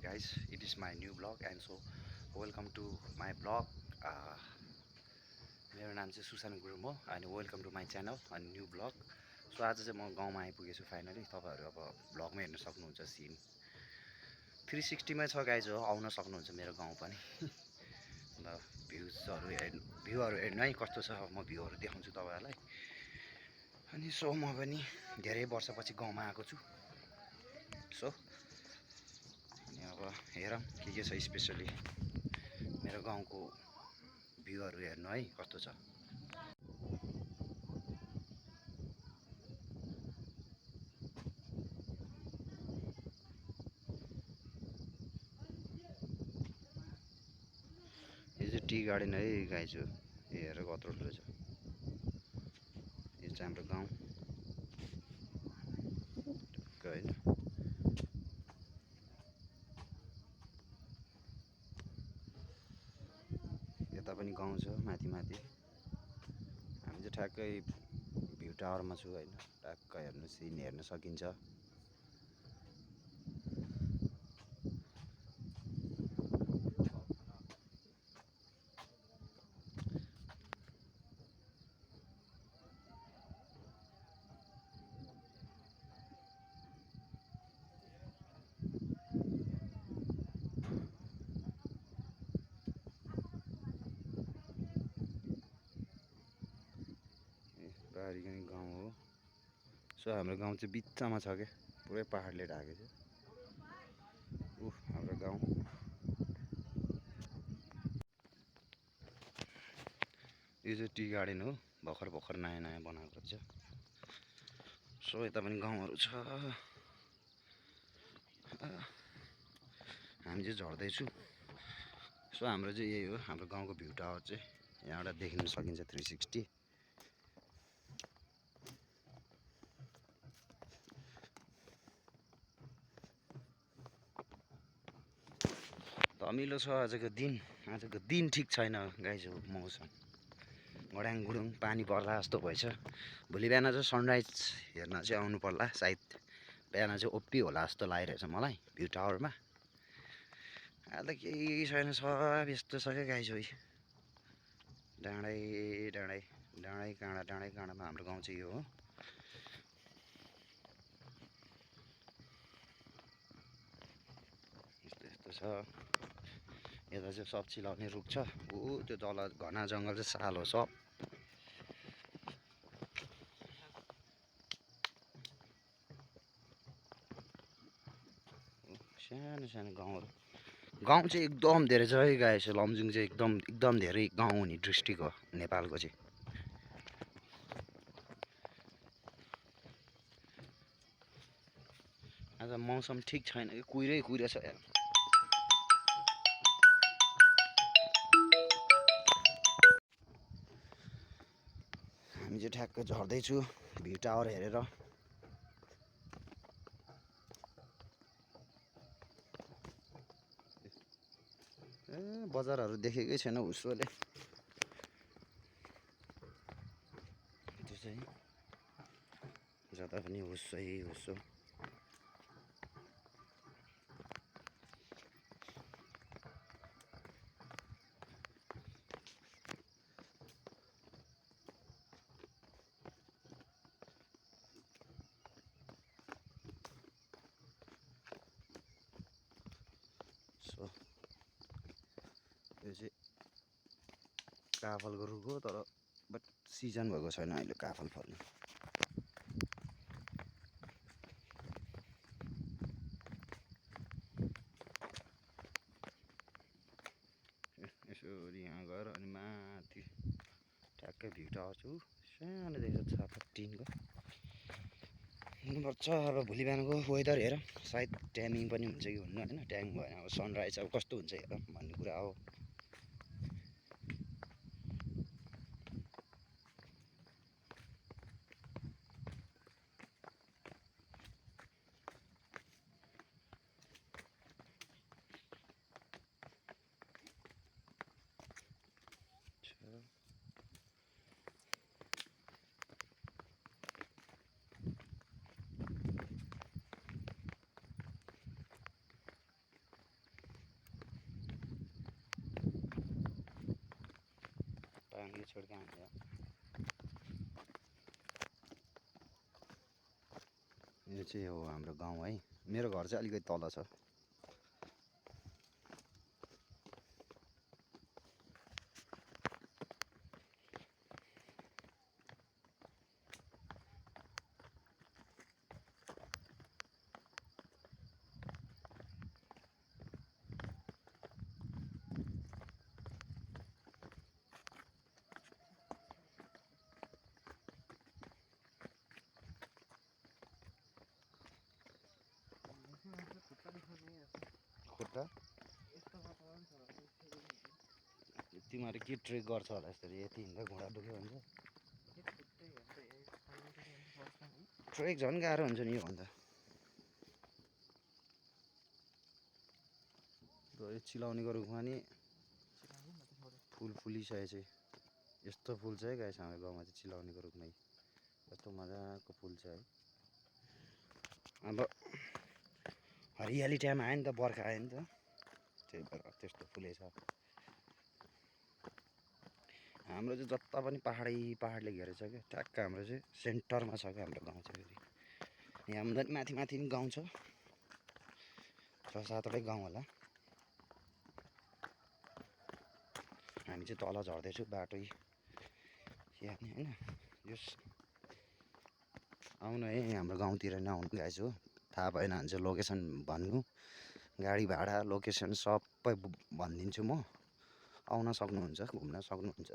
guys, it is my new blog and so welcome to my blog. मेरो नाम चाहिँ सुशान्त गुरुङ हो अनि वेलकम टु माई च्यानल अनि न्यू ब्लग। सो आज चाहिँ म गाउँमा आइपुगेछु फाइनली। तपाईँहरू अब ब्लगमा हेर्न सक्नुहुन्छ सिन 360मै छ गाइज हो, आउन सक्नुहुन्छ मेरो गाउँ पनि। ल भ्यूहरू हेर्नु है कस्तो छ, म भ्यूहरू देखाउँछु तपाईँहरूलाई। अनि सो म पनि धेरै वर्षपछि गाउँमा आएको छु। सो अनि अब हेरौँ के छ स्पेसली मेरो गाउँको भ्यूहरू हेर्नु है कस्तो छ। यो चाहिँ टी गार्डन है गाइज हो, हेरेर कत्रो ठुलो छ। यो चाहिँ हाम्रो गाउँ होइन। यता पनि गाउँ छ माथि माथि। हामी चाहिँ ठ्याक्कै भ्यू टावरमा छु होइन। ट्याक्क हेर्नु सिन हेर्न सकिन्छ। बारीगनी गाउँ हो। सो हाम्रो गाउँ चाहिँ बिचमा छ क्या, पुरै पहाडले ढाकेको छ। हाम्रो गाउँ यो चाहिँ टी गार्डन हो, भर्खर भर्खर नयाँ नयाँ बनाएको छ। सो यता पनि गाउँहरू छ। हामी चाहिँ झर्दैछु। सो हाम्रो चाहिँ यही हो, हाम्रो गाउँको भ्यू टावर चाहिँ यहाँबाट देखिन सकिन्छ 360। धमिलो छ आजको दिन ठिक छैन गाइज हो। मौसम गड्याङ गुडुङ पानी पर्ला जस्तो भएछ। भोलि बिहान चाहिँ सनराइज हेर्न चाहिँ आउनु पर्ला सायद। बिहान चाहिँ ओप्पी होला जस्तो लागिरहेछ मलाई भ्यू टावरमा। अहिले त केही छैन, सब यस्तो छ क्या गाइज हो। डाँडै डाँडै डाँडै काँडामा हाम्रो गाउँ चाहिँ यो हो। यस्तो यस्तो छ। यता चाहिँ सब्जी लाउने रुख छ। त्यो तल घना जङ्गल चाहिँ साल हो सब। सानो सानो गाउँहरू। गाउँ चाहिँ एकदम धेरै छ है गाइस। लमजुङ चाहिँ एकदम धेरै गाउँ हुने डिस्ट्रिक्ट हो नेपालको चाहिँ। आज मौसम ठिक छैन कि कुहिरै छ यार। हामी चाहिँ ठ्याक्क झर्दैछु भ्यू टावर हेरेर। बजारहरू देखेकै छैन उसोले। त्यो चाहिँ जता पनि हुसै हुसो। सो यो चाहिँ काफलको रुख हो, तर बट सिजन भएको छैन अहिले काफल फल्ने। यसो यहाँ गएर अनि माथि ठ्याक्कै भ्यू टावर छु। सानो देख्छ छापा टिनको हुनुपर्छ। अब भोलि बिहानको वेदर हेरौँ, सायद ट्यामिङ पनि हुन्छ कि हुन्न होइन। ट्यामिङ भएन अब सनराइज अब कस्तो हुन्छ हेरौँ भन्ने कुरा हो। छोड कहाँ हुन्छ यो चाहिँ हो हाम्रो गाउँ है मेरो घर चाहिँ अलिकति तल छ खुट्टा तिमीहरू के ट्रेक गर्छ होला यसरी यति हिँड्दा घुँडा दुख्यो भन्छ ट्रेक झन् गाह्रो हुन्छ नि योभन्दा यो चिलाउनेको रुखमा नि फुल फुलिसकेको चाहिँ यस्तो फुल छ है गाइस हाम्रो गाउँमा चाहिँ चिलाउनेको रुखमै कस्तो मजाको फुल छ है अब हरियाली टाइम आयो नि त बर्खा आयो नि त त्यही भएर त्यस्तो फुलेछ हाम्रो चाहिँ जता पनि पहाडले घेरेछ क्या ट्याक्क हाम्रो चाहिँ सेन्टरमा छ क्या हाम्रो गाउँ चाहिँ फेरि यहाँभन्दा नि माथि माथि नि गाउँ छ 6-7वटै गाउँ होला हामी चाहिँ तल झर्दैछौँ बाटो यहाँ होइन यस आउनु है हाम्रो गाउँतिर नै आउनु गाइस हो थाहा भएन भने चाहिँ लोकेसन भन्नु गाडी भाडा लोकेसन सबै भनिदिन्छु म आउन सक्नुहुन्छ घुम्न सक्नुहुन्छ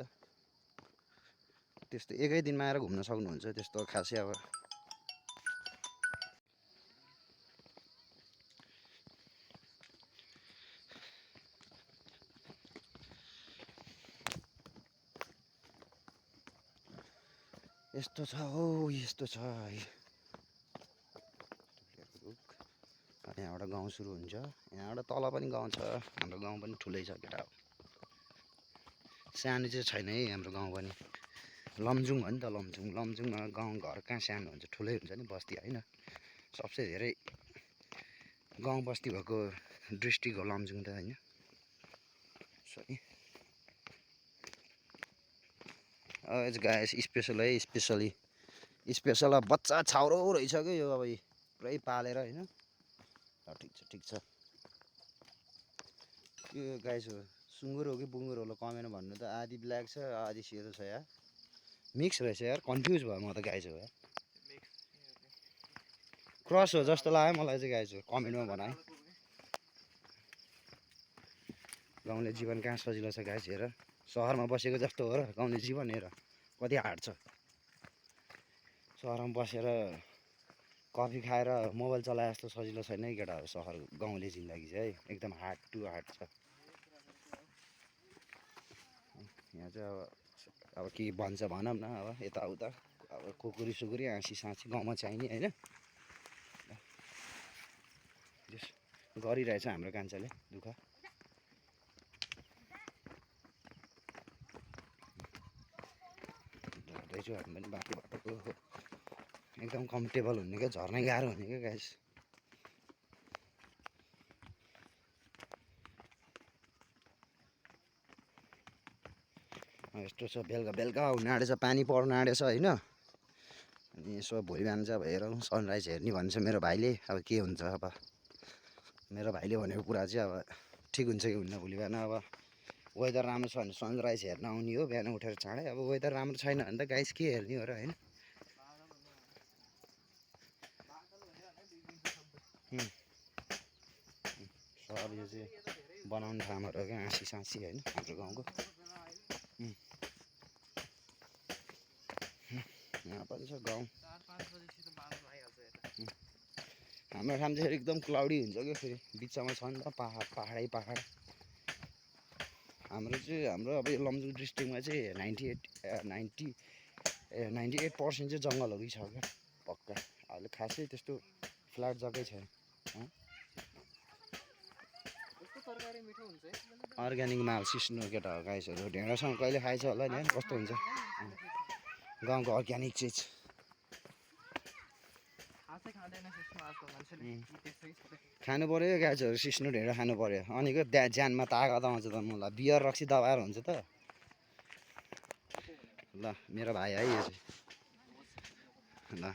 त्यस्तो एकै दिनमा आएर घुम्न सक्नुहुन्छ त्यस्तो खासै अब यस्तो छ हो यस्तो छ यहाँबाट गाउँ सुरु हुन्छ यहाँबाट तल पनि गाउँ छ हाम्रो गाउँ पनि ठुलै छ केटा हो सानो चाहिँ छैन है हाम्रो गाउँ पनि लमजुङ हो नि त लमजुङमा गाउँ घर कहाँ सानो हुन्छ ठुलै हुन्छ नि बस्ती होइन सबसे धेरै गाउँ बस्ती भएको डिस्ट्रिक्ट हो लमजुङ त होइन सरी गाइस स्पेसल है स्पेसल अब बच्चा छाउरो रहेछ क्या यो अब पुरै पालेर होइन ठिक छ यो गाइस हो सुँगुर हो कि बुङ्गुर होला कमेन्टमा भन्नु त आधी ब्ल्याक छ आधी सेतो छ यार मिक्स रहेछ यार कन्फ्युज भयो म त गाइस हो यार क्रस हो जस्तो लाग्यो मलाई चाहिँ गाइस हो कमेन्टमा भनाए गाउँले जीवन कहाँ सजिलो छ गाइस हेर सहरमा बसेको जस्तो हो र गाउँले जीवन हेर कति हार्ड छ सहरमा बसेर कफी खाएर मोबाइल चलाए जस्तो सजिलो छैन है केटाहरू सहर गाउँले जिन्दगी चाहिँ है एकदम हार्ड टु हार्ड छ यहाँ चाहिँ अब के भन्छ भनौँ न अब यताउता अब कुकुरी सुकुरी हाँसी साँसी गाउँमा चाहिने होइन गरिरहेछ हाम्रो कान्छाले दुःख झर्दैछु हामी पनि बाटोको एकदम कम्फर्टेबल हुने क्या झर्नै गाह्रो हुने क्या गाइस यस्तो छ बेलुका हुन आँटेछ पानी पर्न आँटेछ होइन अनि यसो भोलि बिहान चाहिँ अब हेरौँ सनराइज हेर्ने भन्छ मेरो भाइले अब के हुन्छ अब मेरो भाइले भनेको कुरा चाहिँ अब ठिक हुन्छ कि हुन्न भोलि बिहान अब वेदर राम्रो छ भने सनराइज हेर्न आउने हो बिहान उठेर चाँडै अब वेदर राम्रो छैन भने त गाइस के हेर्ने हो र होइन सब यो चाहिँ बनाउने ठाउँहरू हो क्या हाँसी साँसी होइन हाम्रो गाउँको यहाँ पनि छ गाउँ हाम्रो ठाउँ चाहिँ एकदम क्लाउडी हुन्छ क्या फेरि बिचमा छ नि त पहाडै पहाड हाम्रो अब यो लमजुङ डिस्ट्रिक्टमा चाहिँ 98% चाहिँ जङ्गलहरू छ क्या पक्का अहिले खासै त्यस्तो फ्ल्याट जग्गै छैन अर्ग्यानिक माल सिस्नो केटा हो गाइसहरू ढेँडासँग कहिले खाएछ होला नि कस्तो हुन्छ गाउँको अर्ग्यानिक चिज खानु पऱ्यो गाइसहरू सिस्नो ढेँडा खानु पऱ्यो अनिको ज्यानमा तागत आउँछ त मलाई बियर रक्सी दबाएर हुन्छ त ल मेरो भाइ है यो चाहिँ ल